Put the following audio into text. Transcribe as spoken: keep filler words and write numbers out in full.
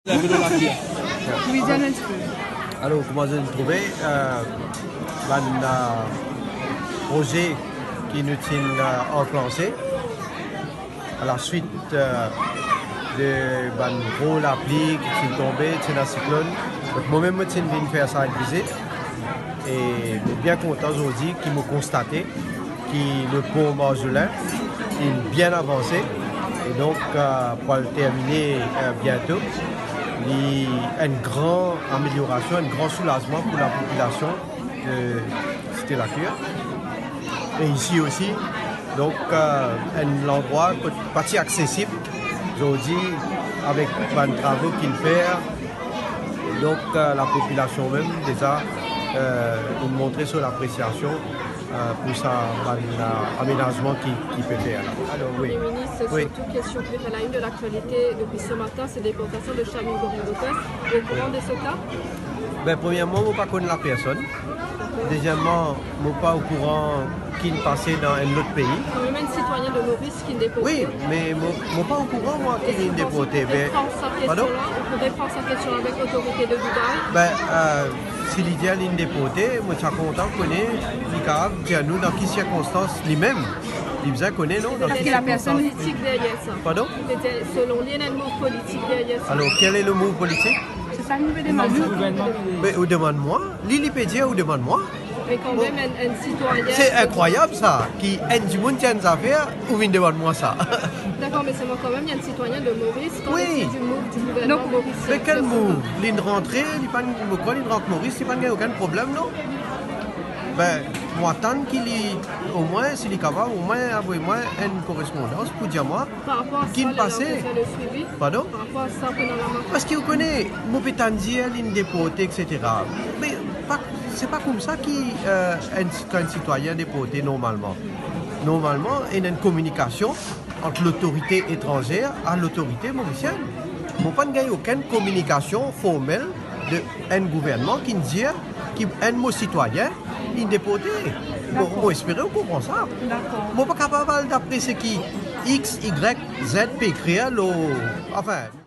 Wi, dir nou enn tipe. Alor, kouma zot inn trouve, euh, bann, euh, proze ki nou ti inn, euh, anklanse, a la swit, euh, de bann gro lapli ki ti tonbe, ti ena siklonn. Donk, mwa mem, mo ti vinn fer sa enn vizit. E mo bien kontan zordi ki mo konstate ki le pon Marjolin inn bien avanse. E donk, euh, pou al termine, euh, biento, li enn gran ameliorasion, enn gran soulazman pou lapopilasion de Site Lakur. E isi osi, donk, euh, enn landrwa kot pa ti aksesib, zordi, avek bann travo ki inn fer, donk, euh, lapopilasion mem, deza, euh, inn montre so lapresiasion, euh, pou sa bann, euh, amenazman ki, ki pe fer la. Alor, wi. Wi. Tout question qui est à la une de l'actualité depuis ce matin, c'est déportation de Charline Gorin-Gocquesse. Vous êtes au courant de ce cas ? Ben, premierman, mo pa konn lapersonn. Deziemman, mo pa okouran ki inn pase dan enn lot pei. Kan mem enn sitwayen de Moris ki inn deporte. Wi, me mo, mo pa okouran, mwa, ki inn deporte. Est-ce que vous pensez qu'on peut prendre sa question-là, on pourrait prendre sa question avec l'autorité de Dubaï ? Ben, euh, si li dir li inn deporte, mo ti a kontan kone, li kapav dir nou dan ki sirkonstans limem. Li bizin kone, non, dan ki sirkonstans. Est-ce qu'il y a une politique derrière ça ? Pardon ? C'est-à-dire, selon lui, il y a une politique derrière ça. Alors, quel est le mot politique ? Se sa nou pe demann ou. Me ou demann mwa, li, li pe dir ou demann mwa. Me kan mem, enn, enn sitwayen... Se inkrwayab sa, ki enn dimoun ti enn zafer, ou vinn demann mwa sa. Dakor, me selman kan mem, enn sitwayen de Moris, qu'en est-il du move du gouvernement morisien sur ce cas ? Wi. Donk, me kel move ? Linn rantre, li pa, mo krwar linn rant Moris, li pa gagn okenn problem, non ? Ben, mo atann ki li, omwin, si li kapav, omwin avoy mwa enn korespondans pou dir mwa ki inn pase. Par rapport à ça, il y a un besoin de suivi. Pardon ? Par rapport à ça, pendant la marche. Parski ou kone, mo pe tann dir linn deporte, et cetera. Me pa, se pa koumsa ki, euh, enn, kan enn sitwayen deporte normalman. Normalman, ena enn kominikasion ant lotorite etranzer a lotorite morisienn. Mo pa gagn okenn kominikasion formel de enn gouvernman ki dir ki enn mo sitwayen inn deporte. Mo, dakor, mo espere ou konpran sa. Dakor. Mo pa kapav al dapre seki X, Y, Z pe ekrir lor, anfin,